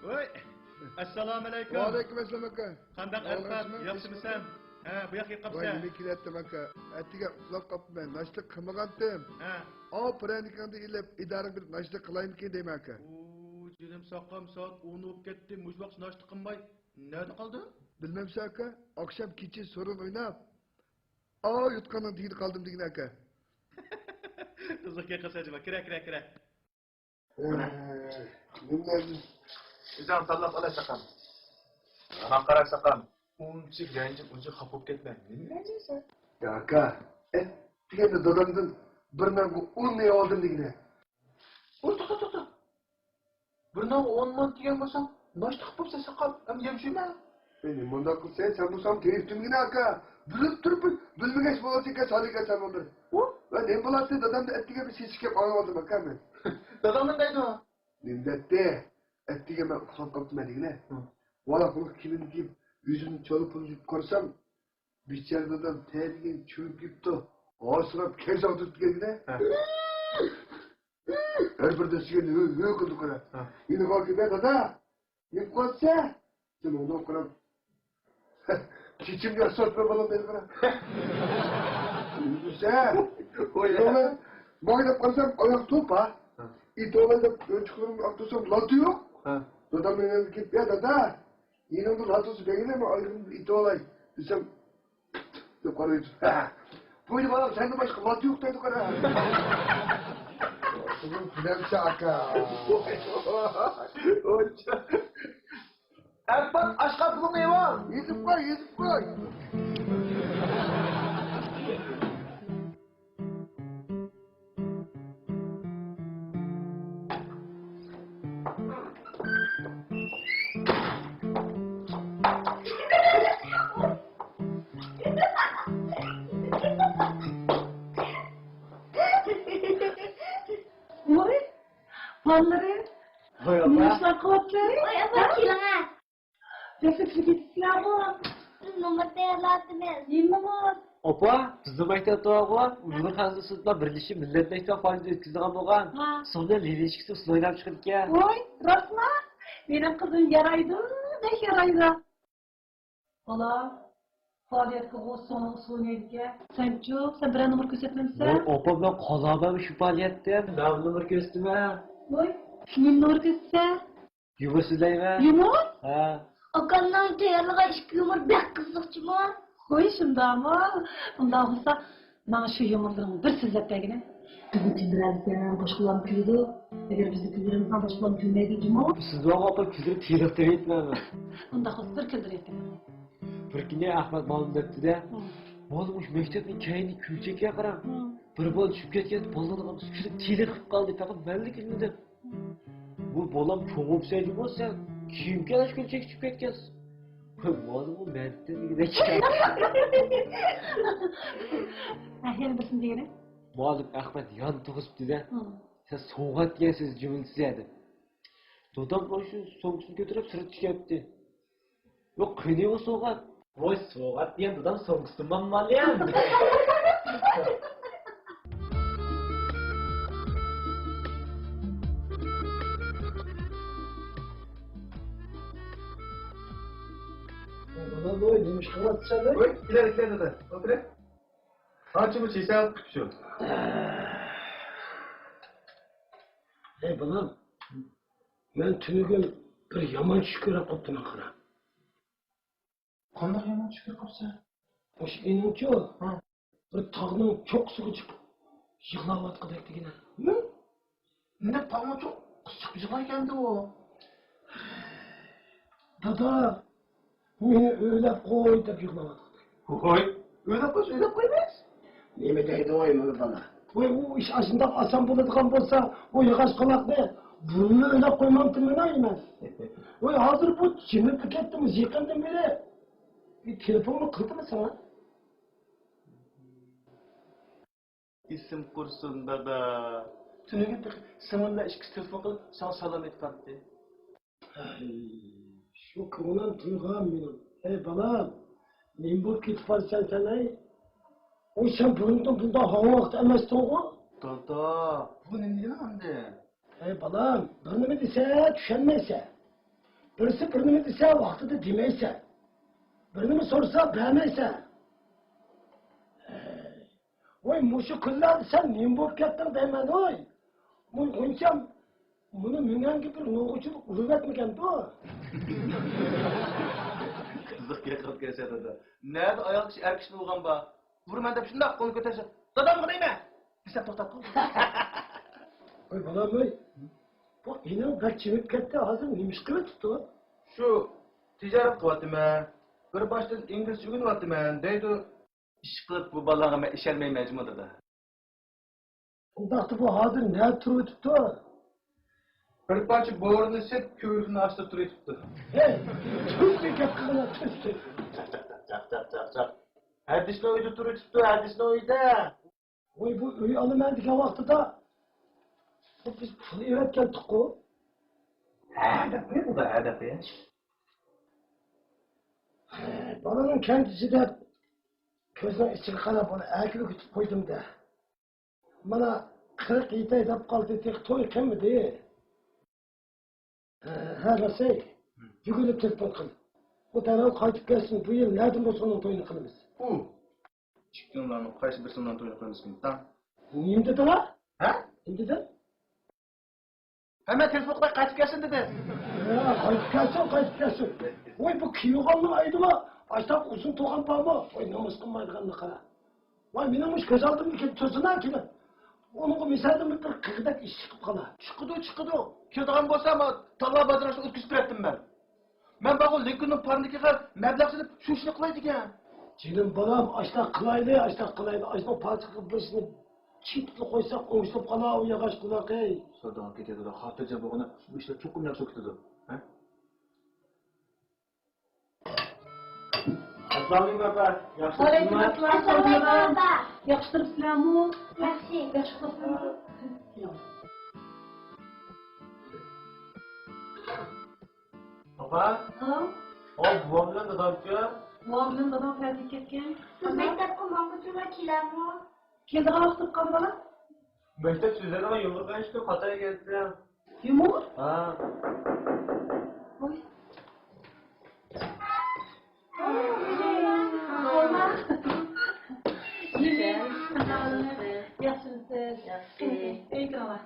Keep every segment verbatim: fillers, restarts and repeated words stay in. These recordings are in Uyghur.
ۋاي، ئەسسالامۇئەلەيكۇم. ۋەئەلەيكۇم ئەسسالام ئاكا. قانداق ئەھۋال؟ ياخشىمۇ سەن؟ ھە، بۇ ياققا قاپسەن؟ ۋاي، نېمە كېلەتتىم ئاكا؟ ئەتىگەن ئۇخلاپ قاپتىمەن، ناشتا قىلمىغانتىم. ھە. ئاۋۇ پىرەنىكىڭنى ئېلىپ، ئىدارەڭگە بېرىپ ناشتا قىلايمىكىن دەيمەن ئاكا. ئۇ، جېنىم ساقام، سائەت ئون بولۇپ كەتتى، مۇشۇ ۋاقىتتا ناشتا قىلماي نەدە قالدىڭ؟ بىلمەمسەن ئاكا، ئاخشام كېچە سورۇن ئويناپ، ئاۋۇ يوتقاننىڭ تېگىدە قالدىم دېگىنە ئاكا. قىزىق گەپ قىلسا جۇما، كىرە، كىرە، كىرە. ئۆزۈڭ تاللاپ ئالاي ساقام. ماڭا قارا ساقام. ئۇنچە رەنجىپ، ئۇنچە خاپا بولۇپ كەتمە. نېمە رەنجىيسەن؟ يا ئاكا، ئەتىگەندە دادامدىن بىر نانغا ئون نېيى ئالدىم دېگىنە. ئۇ، توختا، توختا. بىر نانغا ئون مانات دېگەن بولساڭ، ناشتا قىلىپ بوپسەن ساقام. ئەمدى يەم شۇيما. ئەي، نېمانداق قىلسەن، سەن بولساڭ تېرىپتىمگىنە ئاكا. بىلىپ تۇرۇپ بىلمىگەچ بولاتتىكەن سالىكەن سەن بىر. ئۇ؟ ۋە نېمە بولاتتى، دادامدىن ئەتىگەن بىر سېسىق گەپ ئاڭلىۋالدىم ئاكا مەن. داداڭ نېمە دەيدۇ؟ نېمە دەيتتى؟ ئەتىگەن مەن ئۇخلاپ قاپتىمەن دېگىنە. ۋالا قۇلۇق كىيىمىمنى كىيىپ، يۈزۈمنى چالا پۇرىتىپ كۆرسەم، بىچارە دادام تەبىئىي چۆمۈپ كېتىپتۇ. ھاسىراپ كەيساڭ تۇرۇپ كەلگىنە. ھە. ھەر بىر دەسسىگە ھۆ، ھۆ قىلدى قارا. ھە. يېنىغا كېلىپ، دادا، نېمە قىلىۋاتىسەن؟ دېدىم، ئۇنىڭغا قاراپ، چېچىمنى ياساتما بالام دېدى قارا. يۈرسە. ماڭا دەپ قارىسام، ئاياق توپا. ھە. ئېتىۋالاي دەپ ئۆچۈكلىرىمنى ئاقتۇرسام، لاتا يوق. ھە. دادام مېنىڭ كېلىپ، يا دادا، يېنىڭدا لاتىسى بەگىنە، مەن ئايىغىمنى ئېتىۋالاي دېسەم، دەپ قارايدۇ. ھە. بۇيرۇ بالام، سەندىن باشقا لاتا يوق دەيدۇ قارا. قىزىم، پىلانچى ئاكا. ئەپپان، ئاشقا پۇلۇڭنى ئېۋال. يېزىپ قوي، يېزىپ قوي. ۋاي، بالىلىرىم. ۋاي، ئاپا. نېمە ئىشلار قىلىۋاتىسىز؟ ۋاي، ئاپا، كېلىڭە. دەسلەپكى كېتىپسىلەرغۇ؟ بىز نومۇر تەييارلاۋاتىمىز. نېمە نومۇر؟ ئاپا، بىزنىڭ مەكتەپتە بارغۇ، ئۇيغۇر خەنزۇ سىنىپلار بىرلىشىپ مىللەت مەكتەپ پائالىيىتى ئۆتكۈزىدىغان بولغان. ھە. سوڭ بىلەن لىلىشكىسى ئۇسسۇل ئويناپ چىقىدىكەن. ۋوي، راستما؟ مېنىڭ قىزىم يارايدۇ، بەك يارايدۇ. بالا، پائالىيەتكىغۇ سوڭ ئۇسسۇل ئوينايدىكەن. سەنچۇ، سەن بىرەر نومۇر كۆرسەتمەمسەن؟ ۋوي، ئاپا، مەن قالامەن شۇ پائالىيەتتىن. نەۋ نومۇر كۆرسىتىمەن. ۋوي، نېمە نومۇر كۆرسىتىسەن؟ يۇمۇر سۆزلەيمەن. يۇمۇر؟ ھە. ئاكامنىڭ تەييارلىغان ئىككى يۇمۇر بەك قىزىقچىمۇ؟ ھوي، شۇنداقمۇ؟ ئۇنداق بولسا، ماڭا شۇ يۇمۇرلىرىڭنى بىر سۆزلەپ بەرگىنە. بىزنى كۈلدۈرەلىسەڭ، باشقىلارمۇ كۈلىدۇ. ئەگەر بىزنى كۈلدۈرەلىسەڭ، باشقىلارمۇ كۈلمەيدۇ جۇمۇ. سىز ماڭا ئاپا كۈلدۈرۈپ تېرىق تېرىيتمەن. ئۇنداق بولسا بىر كۈلدۈرۈۋېتىڭ. بىر كۈنى ئەخمەت مالىم دەپتۇ-دە، ھە. مالىم مۇشۇ مەكتەپنىڭ كەينى كۆلچەككە قاراڭ. ھە. بىر بالا چۈشۈپ كەتكەن، بالىلارنىڭ ھەممىسى كۈلۈپ تېرىق قىلىپ قالدى، پەقەت مەنلا كۈلمىدىم. بۇ بالام چوڭ بولۇپسەن جۇمۇ سەن، كىيىم كەلەش كۆلچەك چۈشۈپ كەتكەنسىز. مانا بۇ مەندىن دېگۈدەك. ھە، يەنە بىرسىنى دېگىنە. مالىم ئەخمەت يان تۇغۇزۇپتۇ-دە. ھە. سەن سوۋغات دېگەنسىز جۈملىسى دەپ. دادام ماشۇ سومكىسىنى كۆتۈرۈپ سىرتقا چىقىپتۇ. يوق، قېنى ئۇ سوۋغات؟ ۋوي، سوۋغات دېگەن دادام سومكىسىدىن مالىم. بالام، ۋوي، نېمە ئىش قىلىۋاتىسەن؟ ۋوي، كېلە، كېلە، دادا، ئولتۇر. قانچە بۇ چېسەك قىپشۇ. ھەي، بالام، مەن تۈنۈگۈن بىر يامان چۈش كۆرۈپ قاپتىمەن، قارا. قانداق يامان چۈش كۆرۈپ قاپسەن؟ مۇشۇ ئېنىڭچۇ، ھە. بىر تاغنىڭ چوققىسىغا چىقىپ يىغلاۋاتقۇدەك دېگىنە. نېمە؟ نېمە تاغنىڭ چوققىسىغا چىقىپ يىغلايدىكەن ئۇ؟ دادا، مېنى ئۆيلەپ قوي دەپ يىغلاۋاتقۇدەك. ھوي، ئۆيلەپ قويسا ئۆيلەپ قويمايسىز. نېمە دەيدۇ ۋاي مانا بالا؟ ۋاي، ئۇ ئىش ئاشۇنداق ئاسان بولىدىغان بولسا، ئۇ ياغاچ قالاقنى بۇرۇنلا ئۆيلەپ قويمامتىمەن ئاي مەن. ۋاي، ھازىر بۇ جىمىپلا كەتتىمۇ يېقىندىن بېرى. بىر تېلېفونمۇ قىلدىمۇ ساڭا؟ ئېسىم قۇرسۇن، دادا. تۈنۈگۈن تېخى سىڭلىم بىلەن ئىككىسى تېلېفون قىلىپ ساڭا سالام ئېيتقانتى. ھەي، شۇ كۆڭلۈم تۇيغان مېنىڭ. ھەي، بالام، نېمە بولۇپ كېتىپ قالىسەن سەن، ھەي؟ ۋوي، سەن بۇرۇندىن بۇنداق ھاڭۋاقىت ئەمەستىڭغۇ؟ دادا، بۇ نېمە دېگىنىڭ ئەمدى؟ ھەي، بالام، بىر نېمە دېسە، چۈشەنمەيسەن. بىرسى بىر نېمە دېسە، ۋاقتىدا دېمەيسەن. بىر نېمە سورىسا، بەرمەيسەن. ھەي، ۋاي، مۇشۇ كۈنلەردە سەن نېمە بولۇپ كەتتىڭ دەيمەن، ۋاي. مۇ-، غۇنچەم، مۇنى مېڭەڭگە بىر نوغۇچىلىق ئۇرۇۋەتمىگەندۇ؟ قىزىق گەپ قىلىپ كەلسە دادا. نەدە ئايال كىشى ئەر كىشىنى ئۇرغان بار؟ ئۇرىمەن دەپ شۇنداق قولنى كۆتۈرسە، دادامغا دەيمەن دېسە توختاپ قالدى. ۋاي بالام، ۋاي. بۇ ئېنىڭ بەك چىمىپ كەتتى، ھازىر نېمە ئىش قىلىۋېتىپتۇ؟ شۇ، تىجارەت قىلىۋاتىمەن، بىر باشتىن ئىنگلىزچە ئۆگىنىۋاتىمەن دەيدۇ. ئىشقىلىپ بۇ بالىلارغا مەن ئىشەنمەيمەن جۇمۇ دادا. ئۇنداقتا بۇ ھازىر نەدە تۇرۇۋېتىپتۇ؟ بىر پارچە بورىنى سېتىپ كۆۋرۈكنى ئاستىدا تۇرۇۋېتىپتۇ. ھەي، تۈزنى گەپ قىلغىنا، تۈز، تۈز. چاق، چاق، چاق، چاق، چاق. ھەدىسنىڭ ئۆيىدە تۇرۇۋېتىپتۇ، ھەدىسنىڭ ئۆيىدە. ۋاي، بۇ ئۆي ئالىمەن دېگەن ۋاقتىدا بۇ بىز پۇل ئېۋەتكەنتۇققۇ. ھە دەپ قويۇڭ، ھە دەپ قويۇڭ. ھە، بالىنىڭ كەنجىسى دەپ كۆزنىڭ ئىچىگە قاراپ ئۇنى ئەكىرىپ كۈتۈپ قويدۇم-دە. مانا قىرىق يېتەي دەپ قالدى، تېخى توي قىلمىدى. ھە، ھە، راسەي. يۈگۈرۈپ تېلېفون قىل. ئۇ دەرھال قايتىپ كەلسۇن، بۇ يىل نەدىن بولسا ئۇنىڭ تويىنى قىلىمىز. ئۇ، ئىككىڭلارنىڭ قايسى بىرسىڭلارنىڭ تويىنى قىلىمىزكىن، تاڭ؟ نېمە دېدىڭ ھە؟ ھە؟ نېمە دېدىڭ؟ ھە، مەن تېلېفون قىلاي، قايتىپ كەلسۇن دېدىم. ھە، قايتىپ كەلسۇن، قايتىپ كەلسۇن. ۋاي، بۇ كىيىۋالغاننىڭ ئايدىما ئاشتاق ئۇزۇن تۇرغان بارمۇ؟ ۋاي، نومۇس قىلمايدىغاننى قارا. ۋاي، مېنىڭ مۇشۇ كۆز ئالدىمدىكى تۇرسۇنا كېلىپ، ئۇنىڭغا مىسالدىن بىر قىغدەك ئىش چىقىپ قالا. چىقىدۇ، چىقىدۇ. كىرىدىغان بولسا، ما تاللا بازىرى ئۆتكۈزۈپ بېرەتتىم مەن. مەن بارغۇ لىنكولننىڭ پارنىكىغا مەبلەغ سېلىپ، شۇ ئىشنى قىلاي دېگەن. جېنىم بالام، ئاشتاق قىلايلى، ئاشتاق قىلايلى. ئاشۇنىڭ پارچىقىغا بىرسىنى چېتىپلا قويساق، ئوڭشىلىپ قالا ئۇ ياغاچ قۇلاقى. ساداڭ كېتىدۇ، خاتىرجەم بولغىنا، بۇ ئىشلار چوقۇم ياخشى كېتىدۇ. ھە؟ ئەسسالامۇئەلەيكۇم ئاپا. ياخشىمۇسىز؟ ۋەئەلەيكۇم ئەسسالام. ياخشى تۇرۇپسىلەرمۇ؟ ياخشى. ياخشى تۇرۇپسىلەر. ئاپا؟ ھاۋ؟ ھاۋ، بوۋام بىلەن دادامچۇ؟ بوۋام بىلەن دادام پەرىگە كەتكەن. سىز مەكتەپكە ماڭغۇچىلا كېلەرمۇ؟ كېلىدىغان ۋاقىت بولۇپ قالدى، بالام. مەكتەپ سۆزلەيدىغان يۇمۇر قاينىشتى، قاتاي كەتتى. يۇمۇر؟ ھا. ۋاي. ياخشىمۇسىز؟ ياخشى. ئۆيگە كىرىڭلار.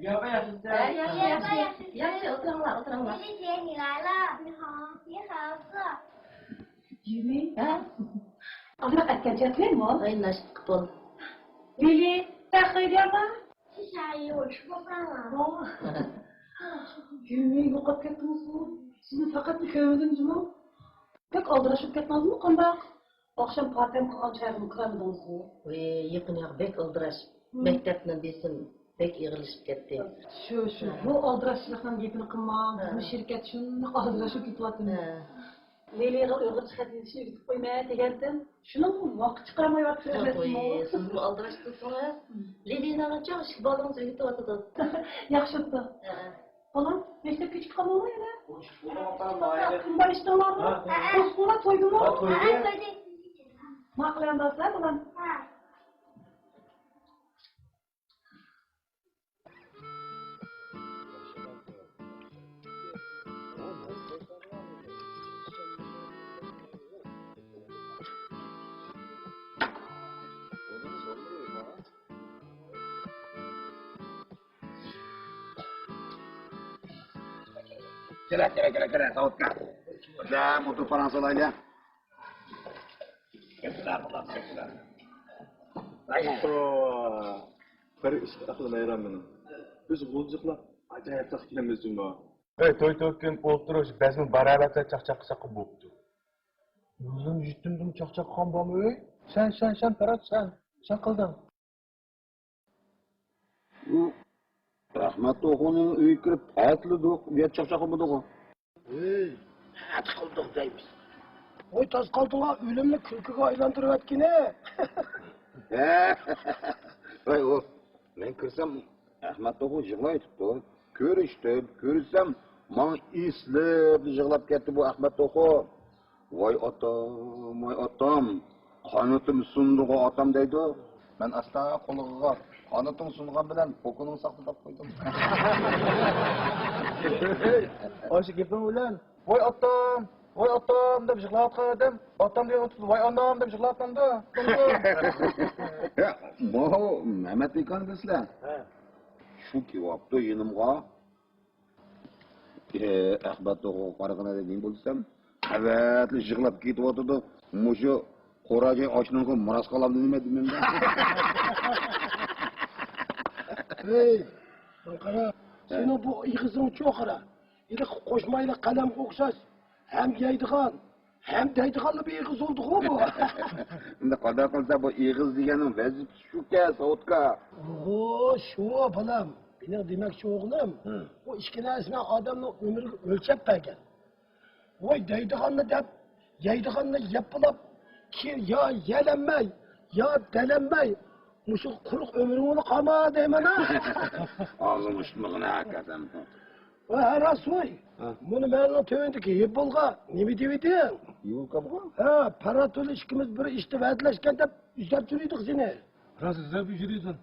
ياخشى، ياخشى، ياخشى. ياخشى، ئولتۇرۇڭلار، ئولتۇرۇڭلار. 姐姐，你来了。你好。你好，坐。 يۈمى؟ ھە؟ ئازراق ئەتكەن چەتلىمۇ؟ ۋاي، ناشتا قىپول. لىلى، سەن خېرىدارما؟ 谢谢阿姨，我吃过饭了。 يۈمى، يوقاپ كەتتىڭىزمۇ؟ سىزنى پەقەتلا كۆرمىدىم جۇمۇ. بەك ئالدىراش بولۇپ كەتتىڭىزمۇ قانداق؟ ئاخشام پارتىيەم قىلغان چايغىمۇ كىرەلمىدىڭىزمۇ؟ ۋىي، يېقىن ياق بەك ئالدىراش. مەكتەپنىڭ دېسىم بەك ئېغىرلىشىپ كەتتى. شۇ، شۇ. بۇ ئالدىراشچىلىقنىڭ گېپىنى قىلماڭ. بىزمۇ شىركەت شۇنداق ئالدىراش بولۇپ كېتىۋاتىدۇ. لىلىغا ئۇيغۇرچە خەت يېزىشنى ئۆگىتىپ قويمەن دېگەنتىم. شۇنىڭغىمۇ ۋاقىت چىقارمايۋاتىدۇ. ۋوي، سىزمۇ ئالدىراش تۇرسىڭىز. لىلىنىڭچۇ ئىككى بالىڭىز ئۆگىتىۋاتىدۇ. ياخشى بوپتۇ. بالام، مەكتەپكە كېچىكىپ قالماڭلار يەنە. كىم بار ئىشتىڭلارمۇ؟ دوستۇڭلار تويدىمۇ؟ ھە، تويدى. ماقۇل ئەمدى، بالام. كېلە، كېلە، كېلە، كېلە، زاۋۇتقا. بىردەم ئولتۇرۇپ پاراڭ سالايلى. بىر ئىشقا ئەقلىم ھەيران مېنىڭ. بىز غۇلجىقلار ئاجايىپ تاق ئىكەنمىز جۇمۇ. ئەي، توي توي كۈن ئولتۇرۇش بەزمە بارابەر چاقچاق قىلساق بوپتۇ. يولدىن يۈتتۈمدىم چاقچاق قىلغان بارمۇ ئۆي؟ سەن، سەن، سەن، پەرھات، سەن، سەن قىلدىڭ. ئۇ ئەخمەت توخۇنىڭ ئۆيىگە كىرىپ ئەتىلىدۇق، بۇ يەر چاقچاق قىلمىدىغۇ. ھەي، ئەتە قىلدۇق دەيمىز. ۋاي، تاس قالدىڭا، ئۆلۈمنى كۈلكىگە ئايلاندۇرۇۋەتكىنى. ۋاي، ئۇ، مەن كىرسەم، ئەخمەت توخۇ يىغلاۋېتىپتۇ. كۆرۈشتۈم، كۆرسەم، ماڭا ئېسىلىپ يىغلاپ كەتتى بۇ ئەخمەت توخۇ. ۋاي ئاتام، ۋاي ئاتام، قانىتىم سۇندىغۇ ئاتام دەيدۇ. مەن ئاستا قولىغا قانىتىڭ سۇنغان بىلەن پوكىنىڭ ساقتى تاپقايدۇ. ئاشۇ گېپىڭ بىلەن ۋاي ئاتام، ۋاي ئاتام دەپ يىغلاۋاتقان ئادەم ئاتام دېگەن ئۇتۇپلا ۋاي ئانام دەپ يىغلاۋاتامدۇ؟ يا، بۇ مەمەت ئاكىنى بىلىسىلەر؟ ھە. شۇ كېلىۋاپتۇ يېنىمغا. ئەخمەت توغرىغا قارىغىنىدا نېمە بولسام، قەۋەتلىك يىغلاپ كېتىۋاتىدۇ. مۇشۇ قورا جاي ئاشنىڭغا مىراس قالامدۇ نېمە دېمەمدە. ھەي، ماڭا قارا، سېنىڭ بۇ ئېغىزىڭچۇ قارا. ھېلىقى قوشمايلىق قەلەمگە ئوخشاش ھەم يەيدىغان، ھەم دەيدىغانلا بىر ئېغىز بولدىغۇ بۇ. ئەمدى قانداق قىلسا بۇ ئېغىز دېگەننىڭ ۋەزىپىسى شۇكەن، ساۋۇتكا. ئوغۇ، شۇ بالام. مېنىڭ دېمەكچى بولغىنىم، ھە. بۇ ئىككى نەرسىنىڭ ئادەمنىڭ ئۆمرىگە ئۆلچەپ بەرگەن. ۋاي دەيدىغاننى دەپ، يەيدىغاننى يەپ بولاپ، كېيىن يا يەلەنمەي، يا دەلەنمەي، مۇشۇ قۇرۇق ئۆمرۈڭلا قالما دەيمەن ھە. ئاغزىڭ ئۇشتۇمىغىن ھە، قەسەم. ۋاي ھە راست ۋاي. ھە. مۇنى مەننىڭ تۆۋەندىكى ھېببولغا نېمە دېۋىدىڭ؟ ھېببولغا؟ ھە، پەرھات بىلەن ئىككىمىز بىر ئىشتا ۋەدىلەشكەن دەپ ئىزدەپ يۈرىدۇق سېنى. راست ئىزدەپ يۈرىدىڭ.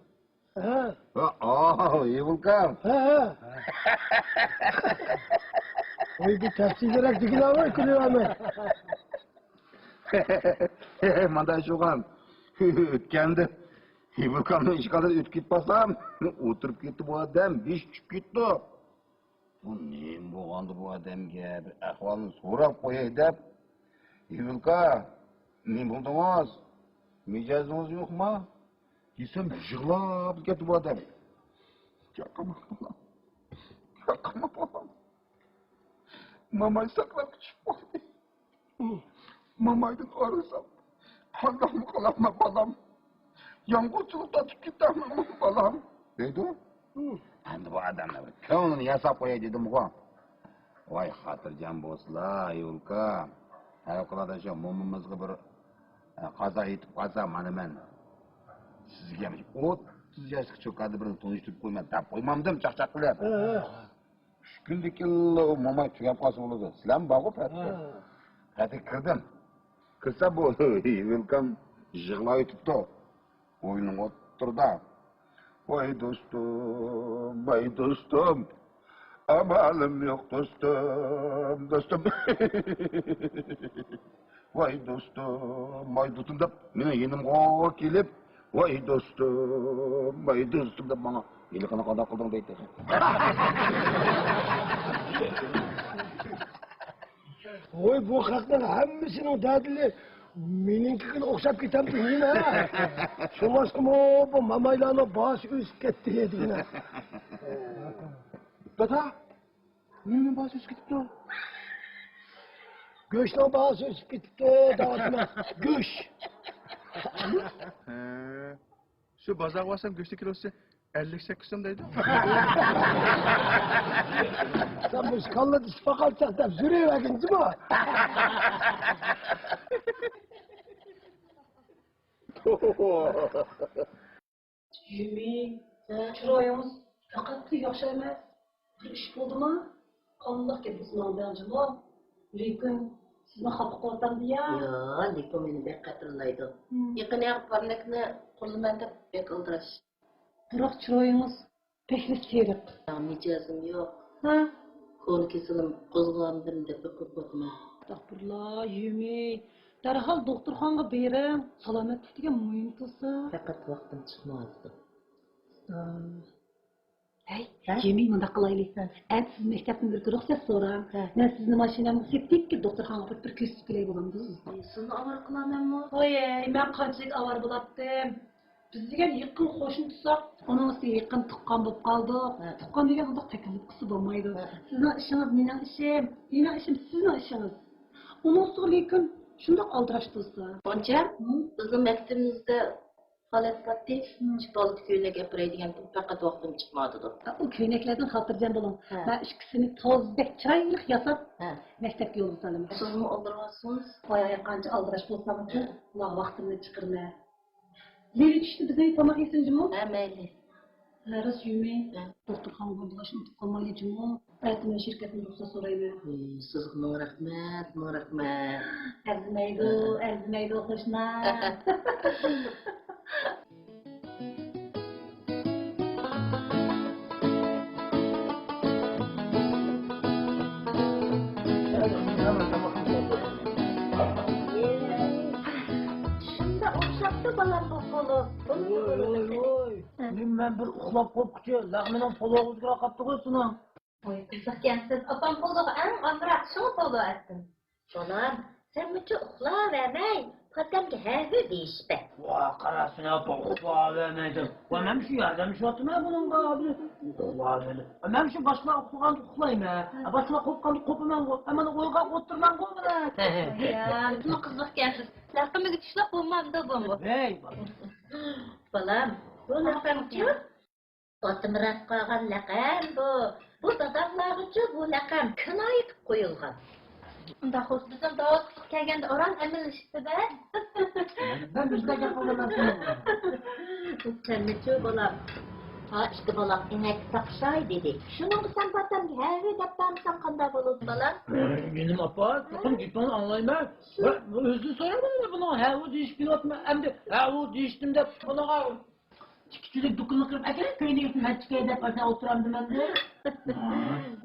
ھە. ھە، ئاۋۇ، ھېببولكام. ھە، ھە. ۋاي بۇ تەپسىلىيرەك دېگىنە ۋاي كۈلۈۋەرمە. مانداق ئىش بولغان. ئۆتكەندە ھېببولكامنىڭ ئىشخانىسىدىن ئۆتۈپ كېتىپ بارسام، ئولتۇرۇپ كەتتى بۇ ئادەم، بېشى چۈشۈپ كەتتى. بۇ نېمە بولغاندۇ بۇ ئادەمگە؟ بىر ئەھۋالىنى سوراپ قوياي دەپ، ھېببولكا، نېمە بولدىڭىز؟ مىجەزىڭىز يوقما؟ دېسەم، يىغلاپ كەتتى بۇ ئادەم. ياقما بالام، ياقما بالام. ماماي ساقلاپ چۈشۈپ قالدى. مامايدىن ئايرىلسام، قانداقمۇ قىلارمەن بالام؟ يالغۇزچىلىق تارتىپ كېتەرمەنمۇ بالام؟ دەيدۇ. ئەمدى بۇ ئادەمنىڭ بىر كۆڭلىنى ياساپ قوياي دېدىمغۇ. ۋاي خاتىرجەم بولسىلا، ھېببولكا. پەۋقۇلئاددە شۇ مومىمىزغا بىر، ئە، قازا يېتىپ قالسا، مانا مەن سىزگە ئوتتۇز ياشلىق چوكاندا بىرنى تونۇشتۇرۇپ قويىمەن دەپ قويمامدىم چاقچاق قىلىپ. ھە، ھە. ئۈچ كۈندىن كېيىنلا ئۇ موماي تۈگەپ قالسا بولىدۇ. سىلەرمۇ بارغۇ پەتكە. ھە. پەتكە كىردىم. كىرسەم بۇ ھېببولكام يىغلاۋېتىپتۇ. ئويۇننىڭ ئوتتۇرىدا. ۋاي دوستۇم، ۋاي دوستۇم. ئامالىم يوق دوستۇم، دوستۇم. ۋاي دوستۇم، ۋاي دوستۇم دەپ مېنىڭ يېنىمغا كېلىپ، ۋاي دوستۇم، ۋاي دوستۇم دەپ ماڭا ھېلىقىنى قانداق قىلدىڭ دەيتتى. ۋوي، بۇ خەقنىڭ ھەممىسىنىڭ دەردىنى مېنىڭكىگە ئوخشاپ كېتەمدۇ نېمە؟ شۇڭلاشقىمۇ بۇ مامايلارنىڭ باھاسى ئۆسۈپ كەتتى دېگىنە. دادا، نېمىنىڭ باھاسى ئۆسۈپ كېتىپتۇ؟ گۆشنىڭ باھاسى ئۆسۈپ كېتىپتۇ، دەۋاتىمەن. گۆش. ھە. شۇ بازارغا بارسام گۆشنىڭ كىلوسى ئەللىك سەككىز سوم دەيدۇ. سەن مۇشۇ كاللىدا شىپا قالچاق دەپ يۈرۈۋەرگىن جۇمۇ. يۈمى، ھە؟ چىرايىڭىز پەقەتلا ياخشى ئەمەس. بىر ئىش بولدىما؟ قانداق گەپ بولسا ماڭا دەڭ جۇمۇ. لېكىن سىزنى خاپا قىلىۋاتامدۇ يا؟ يا، لېكىن مېنى بەك خاتىرىلايدۇ. ھىم. يېقىن يەر پارنىكنى قۇرىلىمەن دەپ بەك ئالدىراش. بىراق چىرايىڭىز بەكلا سېرىق. مىجەزىم يوق. ھە؟ كونا كېسىلىم قوزغالدىم دەپ قورقۇۋاتىمەن. ئەستەغپۇرۇللا، يۈمى. دەرھال دوختۇرخانىغا بېرىڭ. سالامەتلىك دېگەن مۇھىم تۇرسا. پەقەت ۋاقتىم چىقمايۋاتىدۇ. ھەي، ھە؟ يۈمى، مۇنداق قىلايلى. ھە. ئەتە سىز مەكتەپتىن بىر رۇخسەت سوراڭ. ھە. مەن سىزنى ماشىنامغا سېلىپ تېكى دوختۇرخانىغا بېرىپ بىر كۆرسىتىپ كېلەي بولامدۇ؟ سىزنى ئاۋارە قىلامەنمۇ؟ ۋاي، مەن قانچىلىك ئاۋارە بولاتتىم. بىز دېگەن يېقىن قوشنا تۇتساق، ئۇنىڭ ئۈستىگە يېقىن تۇغقان بولۇپ قالدۇق. ھە. تۇغقان دېگەن ئۇنداق تەكەللۇپ قىلسا بولمايدۇ. ھە. سىزنىڭ ئىشىڭىز مېنىڭ ئىشىم، مېنىڭ ئىشىم سىزنىڭ ئىشىڭىز. ئۇنىڭ ئۈستىگە لېكىن شۇنداق ئالدىراش تۇرسا. غۇنچە، ھە؟ بىزنىڭ مەكتىپىمىزدە ھالەت باتتى، ھە. شىپالىق كۆينەك ئەپىرەي دېگەنتىم، پەقەت ۋاقتىم چىقمايۋاتىدۇ. ئۇ كۆينەكلەردىن خاتىرجەم بولۇڭ. ھە. مەن ئىككىسىنى تازىدەك چىرايلىق ياساپ، ھە. مەكتەپكە يولغا سالىمەن. سىزمۇ ئالدىرىۋاتسىڭىز. ۋاي، قانچە ئالدىراش بولساممۇ، ھە. ئۇلارغا ۋاقتىمنى چىقىرىمەن. لىلى چۈشتە بىزنى تاماق يېسۇن جۇمۇ. ھە، مەيلى. ھە، راست يۈمى. ھە. دوختۇرخانىغا بولىدىغان ئىشنى ئۇنتۇپ قالمايلى جۇمۇ. ئەتە مەن شىركەتتىن رۇخسەت سورايمەن. ئى، سىزگە مىڭ رەھمەت، مىڭ رەھمەت. ئەرزىمەيدۇ، ھە. ئەرزىمەيدۇ قوشنا. ھە. مەن بىر ئۇخلاپ قوپقۇچە، لەغمىنىڭ پولۇغا ئۆزگىرىپ قاپتىغۇ سېنىڭ. ۋاي، قىزىق ئىكەنسىز. ئاپام پولۇغا ئەڭ ئامراق، شۇڭا پولۇ ئەتتىم. بالام، سەن مۇنچە ئۇخلاۋەرمەي، پاتەمگە ھەۋۇ دېيىشىپ بەر. ۋا، قاراسىنا، ئاپا ئۇخلاۋەرمەي دەپ. ۋا، مەن شۇ ياردەملىشىۋاتىمەن بۇنىڭغا. ئۇخلاۋەرمەي. مەن شۇ باشقىلار ئۇخلىغاندا ئۇخلايمەن. باشقىلار قوپقاندا قوپىمەنغۇ. مانا ئويغاق ئولتۇرىمەنغۇ مانا. يا، نېمە قىزىق ئىكەنسىز. لەقىمىگە چۈشلەپ بولمامدۇ بۇمۇ؟ ھەي، بالام. بالام، بۇ لەقەمچۇ؟ ئاتىمۇراتقا قالغان لەقەم بۇ. بۇ داداملارغىچۇ بۇ لەقەم كىنايە قىلىپ قويۇلغان. ئۇنداق بولسا بىزنىڭ داۋۇت كەلگەندە ئوران ئەمەللىشىپتۇ-دە. مەن بىزدە گەپ قىلىمەن. سەنمىچۇ بالام؟ ھا، ئىككى بالاڭ ئىنەككە تاقىشاي دېدى. شۇنىڭغا سەن پاتەمگە ھەۋۇ دەپ بەرمىسەڭ قانداق بولىدۇ بالام؟ جېنىم ئاپا، چوقۇم گېپىڭنى ئاڭلايمەن. ۋە ئۆزىدىن سوراڭ، بۇنىڭغا ھەۋۇ دېيىشىپ كېلىۋاتىمەن. ئەمدى ھەۋۇ دېيىشتىم دەپ بۇنىڭغا ئىككى چۈلۈك دۇكىنىغا كىرىپ ئەكەل، كۆينىگىسىنى مەن چىكەي دەپ ئاشۇ ئولتۇرامدىمەن.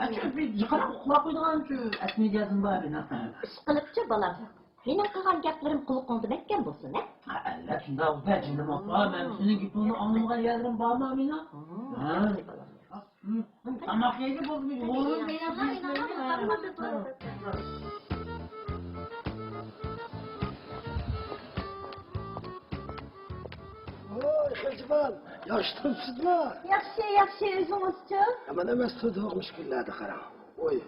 ئەچۈ، بىر جىقراق ئۇخلاپ قويىدىغان شۇ ئەسلى جازىم بار ئىدى. ئىشقىلىپچۇ بالام، مېنىڭ قىلغان گەپلىرىم قۇلىقىڭدا مەھكەم بولسۇن، ھە؟ ھە، ئەلۋەتتە، شۇنداق بولسا، جېنىم ئاپا، مەن سېنىڭ گېپىڭنى ئاڭلىمىغان يەرلىرىم بارمۇ مېنىڭ؟ ھە. تاماق يەيگە بولدى، ھۇرۇن. ۋوي، خېلىجان، ياخشى تۇرۇپسىزما؟ ياخشى، ياخشى، ئۆزىڭىزچۇ؟ يامان ئەمەس تۇردۇق، مۇشۇ كۈنلەردە قاراڭ. ۋوي،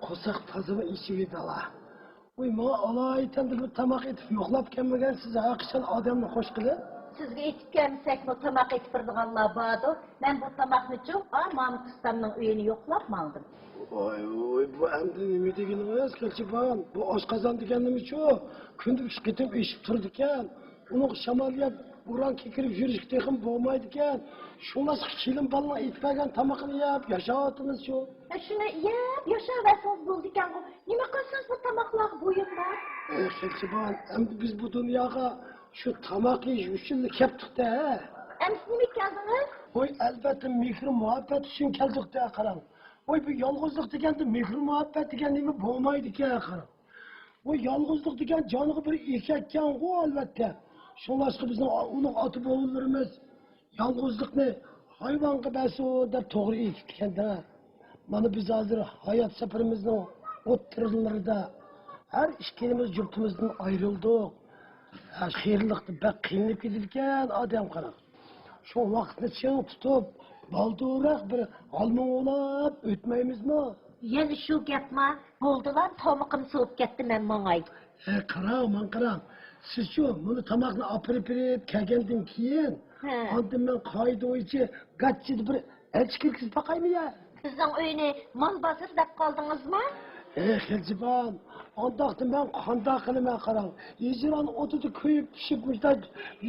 قورساق تازىمۇ ئېچىۋىدى ئالا. ۋوي، ماڭا ئالايىتەن بىر تاماق ئېتىپ يوقلاپ كەلمىگەنسىز ھە، قاچان ئادەمنى خوش قىلىپ؟ سىزگە ئېتىپ كەلمىسەكمۇ تاماق ئېتىپ بېرىدىغانلار باردۇ. مەن بۇ تاماقنىچۇ، ئا، مامۇت ئۇستامنىڭ ئۆيىنى يوقلاپ ماڭدىم. ۋاي، ۋاي، بۇ ئەمدى نېمە دېگىنىڭىز، كەلچىبان؟ بۇ ئاشقازان دېگەن نېمىچۇ؟ كۈندە ئۈچ قېتىم ئېشىپ تۇرىدىكەن. ئۇنىڭغا شامال يەپ، بوران كېكىرىپ يۈرۈشكە تېخىمۇ بولمايدىكەن. شۇڭلاشقا كېلىن بالىنىڭ ئېتىپ بەرگەن تامىقىنى يەپ ياشاۋاتىمىزچۇ. ھە، شۇنى يەپ ياشاۋەرسىڭىز بولىدىكەنغۇ. نېمە قىلسىڭىز بۇ تاماقلارغا بويۇنماي؟ ئەي، كەلچىبان، ئەمدى بىز بۇ دۇنياغا شۇ تاماق يېيىش ئۈچۈنلا كەپتۇق-دە. ئەمىسە نېمە كەلدىڭىز؟ ۋاي، ئەلۋەتتە، مېھرى مۇھەببەت ئۈچۈن كەلدۇق-دە، قاراڭ. ۋاي، بۇ يالغۇزلۇق دېگەندە مېھرى مۇھەببەت دېگەن نېمە بولمايدىكەن، قاراڭ. بۇ يالغۇزلۇق دېگەن جانغا بىر ئېشەككەنغۇ، ئەلۋەتتە. شۇڭلاشقا بىزنىڭ ئۇلۇغ ئاتا-بوۋىلىرىمىز يالغۇزلۇقنى ھايۋانغا بەرسۇن دەپ توغرا ئېيتىپتىكەن-دە. مانا بىز ھازىر ھايات سەپىرىمىزنىڭ ئوتتۇرىلىرىدا ھەر ئىككىلىمىز جۇپتىمىزدىن ئايرىلدۇق. ھە، خېرىللىقتا بەك قىينىلىپ كېتىدىكەن ئادەم، قاراڭ. شۇ ۋاقىتنى چىڭ تۇتۇپ، بالدۇرراق بىر ھالمۇڭ ئويلاپ ئۆتمەيمىزمۇ؟ يەنە شۇ گەپما؟ بولدىلا، تامىقىم سوۋۇپ كەتتى، مەن ماڭاي. ھە، قاراڭ، ماڭا قاراڭ. سىزچۇ، مۇنۇ تاماقنى ئاپىرىپ بېرىپ كەلگەندىن كېيىن، ھە، ئاندىن مەن قائىدە بويىچە گاچچىدا بىر ئەلچى كىرگۈزۈپ باقايمۇ يا؟ بىزنىڭ ئۆينى مال بازىرى دەپ قالدىڭىزمۇ؟ ئەي، خېلىجان، ئانداقتا مەن قانداق قىلىمەن، قاراڭ. ھىجران ئوتىدا كۆيۈپ، پىشىپ، مۇشۇنداق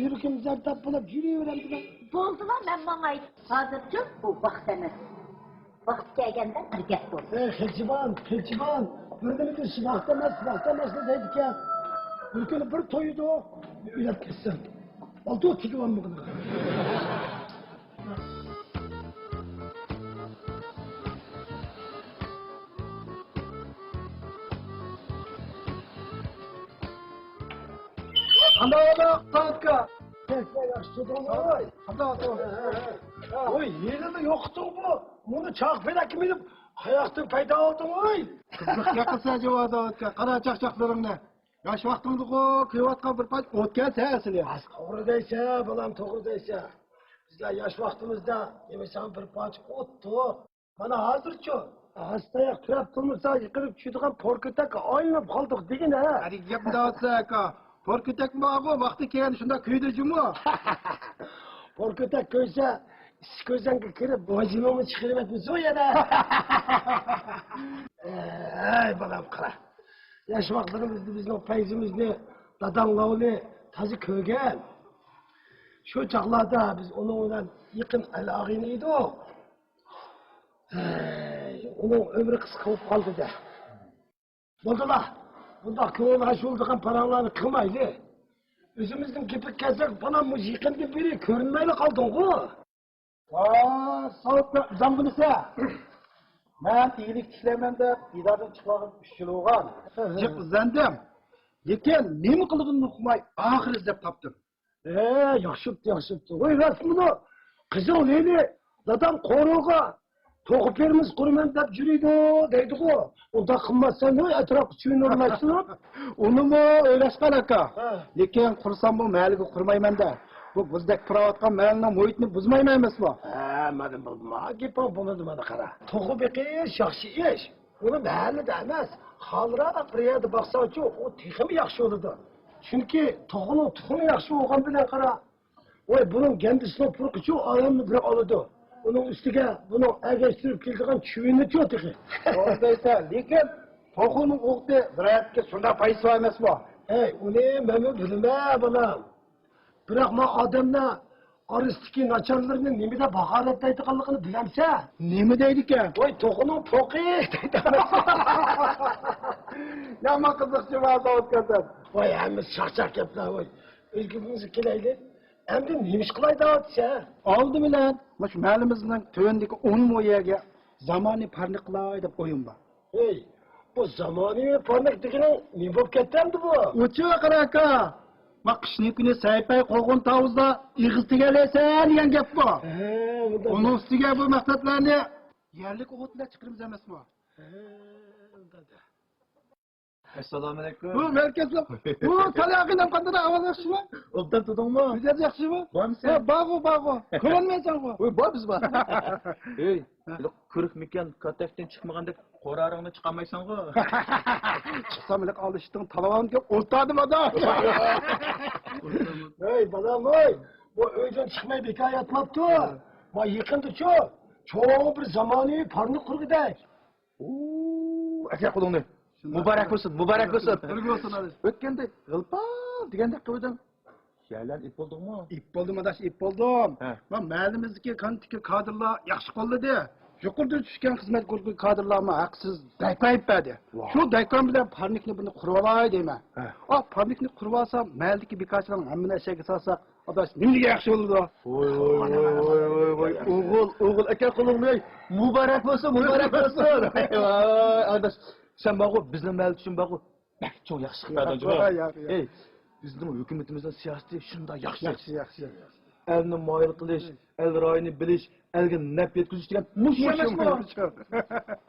يۈرىكىم زەرداب بولۇپ يۈرۈۋېرەمدىمەن. بولدىلا، مەن ماڭاي. ھازىرچۇ بۇ ۋاقىت ئەمەس. ۋاقىت كەلگەندە بىر گەپ بولسۇن. ئەي، خېلىجان، خېلىجان، بىردىنبىر ۋاقىت ئەمەس، ۋاقىت ئەمەس دەيدىكەن. بىر كۈنى بىر تويىدۇ، ئۆلۈپ كەتسەم. ئالتە ئوت تېگىۋالمىغىنىغا. قانداق ئاداق، تاكا؟ ياخشى تۇردۇڭمۇ؟ قانداق ئاداق؟ ۋوي، ھېلىلا يوقتۇڭغۇ؟ مۇنى چاق پەلەككە مىنىپ، قاياقتىن پەيدا ئالدىڭ ۋوي؟ قىزىق گەپ قىلسا، جاۋاب ئاكا، قارا چاقچاقلىرىڭنى. ياش ۋاقتىڭدىغۇ كۆيۈۋاتقان بىر پاچ ئوت كەلسە ئەسلى. راست، توغرا دەيسە، بالام، توغرا دەيسە. بىزلەر ياش ۋاقتىمىزدا يېمىسەڭ بىر پاچ ئوتتۇق. مانا ھازىرچۇ؟ ھاسىتاياق تۈرەپ تۇرمىسا، يىقىلىپ چۈشىدىغان پوركۆتەككە ئايلىنىپ قالدۇق دېگىنە. ھەرگە گەپ دەۋاتسا، ئاكا. پوركۆتەكمۇ بارغۇ، ۋاقتى كەلگەندە شۇنداق كۆيدى جۇمۇ. پوركۆتەك كۆيسە، ئىسسىق كۆزەڭگە كىرىپ، بوجىمىڭنى چىقىرىۋەتمىسۇن يەنە. ئەي، بالام، قارا. ياش ۋاقىتلىرىمىزدا بىزنىڭ پەيزىمىزنى داداڭ لاۋلى تازا كۆرگەن. شۇ چاغلاردا بىز ئۇنىڭ بىلەن يېقىن ئەل-ئاغىنە ئىدۇق. ھەي، ئۇنىڭ ئۆمرى قىسقا بولۇپ قالدى-دە. بولدىلا، بۇنداق كۆڭۈل ئاچ بولىدىغان پاراڭلارنى قىلمايلى. ئۆزىمىزنىڭ گېپىگە كەلسەك، بالام، مۇشۇ يېقىندىن بېرى كۆرۈنمەيلا قالدىڭغۇ. ۋاي، ساۋۇت بىلەن ئۇزان بىلىسە. مەن ئىگىلىك تىكلەيمەن دەپ دىداردىن چىقىۋالغىلى ئۈچ يىل بولغان. جىق ئىزدەندىم. لېكىن نېمە قىلىدىغىنىمنى ئۇقماي، ئاخىرى ئىزدەپ تاپتىم. ھە، ياخشى بوپتۇ، ياخشى بوپتۇ. ۋاي، راستمۇ؟ قىزىڭ لېلى دادام قورۇغا توخۇ فېرمىسى قۇرىمەن دەپ يۈرىدۇ دەيدىغۇ. ئۇنداق قىلماسسەن، ھوي، ئەتراپقا چۈۋىنى ئورۇنلاشتۇرۇپ. ئۇنىمۇ ئويلاشقان ئاكا. ھە. لېكىن قۇرسام بۇ مەھەللىگە قۇرمايمەن-دە. بۇ بۇزدەك پۇراۋاتقان مەھەللىنىڭ مۇھىتىنى بۇزمايمەن ئەمەسمۇ؟ ھە، مانا بۇ، ما گېپىڭ بولىدۇ، مانا قارا. توخۇ بېقىش ياخشى ئىش. ئۇنى مەھەللىدە ئەمەس، خالىراق بىر يەردە باقساڭچۇ، ئۇ تېخىمۇ ياخشى بولىدۇ. چۈنكى توخۇنىڭ تۇخۇمى ياخشى بولغان بىلەن قارا، ۋاي، بۇنىڭ گەندىسىنىڭ پۇرىقىچۇ ئادەمنى بىر ئالىدۇ. ئۇنىڭ ئۈستىگە بۇنىڭ ئەگەشتۈرۈپ كېلىدىغان چۈۋىنىچۇ تېخى. توغرا دەيسەن، لېكىن توخۇنىڭ ئوتى زىرائەتكە شۇنداق پايدىسى بار ئەمەسمۇ؟ ھەي، ئۇنى مەنمۇ بىلىمەن، بالام. بىراق، ما ئادەملەر ئارىسىدىكى ناچارلىرىنى نېمە دەپ ھاقارەتلەيدىغانلىقىنى بىلەمسەن؟ نېمە دەيدىكەن؟ ۋاي، توخۇنىڭ پوقى دەيدۇ. يامان قىزىقچى بار، ساۋۇتكەن سەن. ۋاي، ھەممىسى چاقچاق گەپلەر، ۋاي. ئۆز گېپىمىزگە كېلەيلى. ئەمدى نېمە ئىش قىلاي دەۋاتىسەن؟ ئالدى بىلەن مۇشۇ مەھەللىمىزنىڭ تۆۋىنىدىكى ئون مو يەرگە زامانىي پارنىك قىلاي دەپ ئويۇم بار. ھەي، بۇ زامانىۋى پارنىك دېگىنىڭ نېمە بولۇپ كەتتى ئەمدى بۇ؟ ئۇچۇ قارا ئاكا، ما قىشنىڭ كۈنى سەيپەي قوغۇن تاۋۇزدا ئېغىز تېگەلەيسەن دېگەن گەپ بۇ. ھە، ئۇنداق. ئۇنىڭ ئۈستىگە بۇ مەقسەتلەرنى يەرلىك ئوغۇت بىلەن چىقىرىمىز ئەمەسمۇ؟ ھە، ئۇنداق. ئەسسالامۇئەلەيكۇم. ۋەئەلەيكۇم ئەسسالام. ۋۇ، سالى ئاغىنەم، قانداق ئەھۋال، ياخشىمۇ؟ ئوبدان تۇردۇڭمۇ؟ مىجەز ياخشىمۇ؟ بارمۇسەن؟ ھە، بارغۇ، بارغۇ. كۆرۈنمەيسەنغۇ. ۋوي، بار بىز بار. ئەي، ھە. كۆرۈكمىكەن، كاتەكتىن چىقمىغاندەك قورالىڭنى چىقارمايسەنغۇ. چىقسام ھېلىقى ئالىشتىڭ، تالاۋانغا ئولتۇردۇم ئادا. ھەي، بالام، ھوي. بۇ ئۆيدىن چىقماي بىكار ياتماپتۇ. ھە. ما يېقىندىچۇ، چوڭ بىر زامانىۋى پارنىك قۇرغۇدەك. ئۇ، ئەكە قولۇڭنى. شۇنداق. مۇبارەك بولسۇن، مۇبارەك بولسۇن. ئۈلگە بولسۇن، ئاداش. ئۆتكەندە غىلپال دېگەندەك قىلىۋىدىڭ. يەرلەرنى ئېلىپ بولدۇڭمۇ؟ ئېلىپ بولدۇم، ئاداش، ئېلىپ بولدۇم. ھە. مانا مەھەللىمىزدىكى كانتىكى كادىرلار ياخشى قوللىدى. يۇقىرىدىن چۈشكەن خىزمەت گۇرۇپپىدىكى كادىرلارمۇ ھەقسىز دەيكان ئېلىپ بەردى. ۋاھ. شۇ دەيكان بىلەن پارنىكنى بۇنى قۇرۇۋالاي دەيمەن. ھە. ئا، پارنىكنى قۇرۇۋالسام، مەھەللىدىكى بىكارچىلارنىڭ ھەممىنى ئەشەگە سالساق، ئاداش، نېمىگە ياخشى بولىدۇ؟ ۋوي، ۋوي، ۋوي، ۋوي، ۋوي. ئوغۇل، ئوغۇل، ئەكە قولۇڭنى. مۇبارەك بولسۇن، مۇبارەك بولسۇن. ۋاي، ۋاي، ئاداش، سەن بارغۇ، بىزنىڭ مەھەللە ئۈچۈن بارغۇ، بەك چوڭ ياخشىلىق بەردىڭ جۇمۇ. ياق، ياق، ياق. ئەي، بىزنىڭ ھۆكۈمىتىمىزنىڭ سىياسىتى شۇنداق ياخشى. ياخشى، ياخشى. ئەلنى مايىل قىلىش، ئەل رايىنى بىلىش، ئەلگە نەپ يەتكۈزۈش دېگەن مۇشۇ ئەمەسمۇ؟ مۇشۇ، مۇشۇ.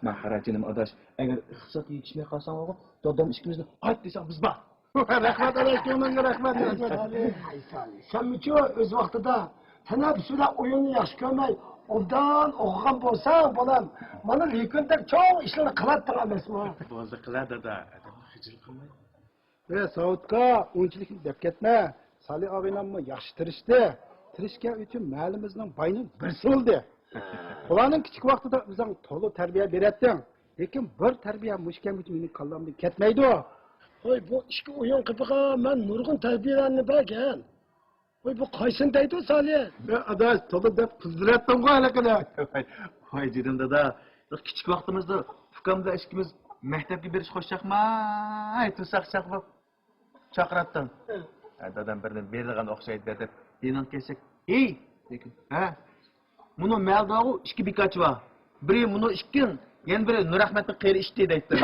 مەن قارا جېنىم ئاداش، ئەگەر ئىقتىسادقا يېتىشمەي قالساڭغۇ، دادام ئىككىمىزنى ئايت دېسەڭ بىز بار. رەھمەت، ئاداش، كۆڭلۈڭگە رەھمەت، رەھمەت. سالى، سالى. سەنمۇچۇ ئۆز ۋاقتىدا تەنەپپۇس بىلەن ئويۇننى ياخشى كۆرمەي، ئوبدان ئوقۇغان بولساڭ، بالام، مانا لىكۈندەك چوڭ ئىشلارنى قىلاتتىڭ ئەمەسمۇ؟ بولدى، قىلە دادا. ئادەمنى خىجىل قىلماي. ئە، ساۋۇتكا، ئۇنچىلىك دەپ كەتمە. سالى ئاغىنەممۇ ياخشى تىرىشتى. تىرىشكەن ئۈچۈن مەھەللىمىزنىڭ بايىنىڭ بىرسى بولدى. بۇلارنىڭ كىچىك ۋاقتىدا ئۆزۈڭ تولا تەربىيە بېرەتتىڭ. لېكىن بىر تەربىيە مۇشۇ كەلگۈچە مېنىڭ كاللامدىن كەتمەيدۇ. ھوي، بۇ ئىككى ئويۇن قېپىغا مەن نۇرغۇن تەربىيەلەرنى بەرگەن. ھوي، بۇ قايسىنى دەيدۇ، سالى؟ مەن ئاداش، تولا دەپ قىزدۇرۇۋەتتىمغۇ ھېلىقىنى. ھوي، جېنىم دادا، كىچىك ۋاقتىمىزدا ئۇكام بىلەن ئىككىمىز مەكتەپكە بېرىش قوشاقماي تۇرساق چاقىرىپ چاقىراتتىڭ. ھە. ھە، دادام بىرنى بېرىدىغان ئوخشايدۇ دەپ، يېنىڭغا كەلسەك، ھېي! دېگىن. ھە؟ مۇنۇ مەھەللىدىغۇ ئىككى بىكارچى بار. بىرى مۇنۇ ئىككىڭ، يەنە بىرى نۇرئەخمەتنىڭ قېرى ئىتى دەيتتىم.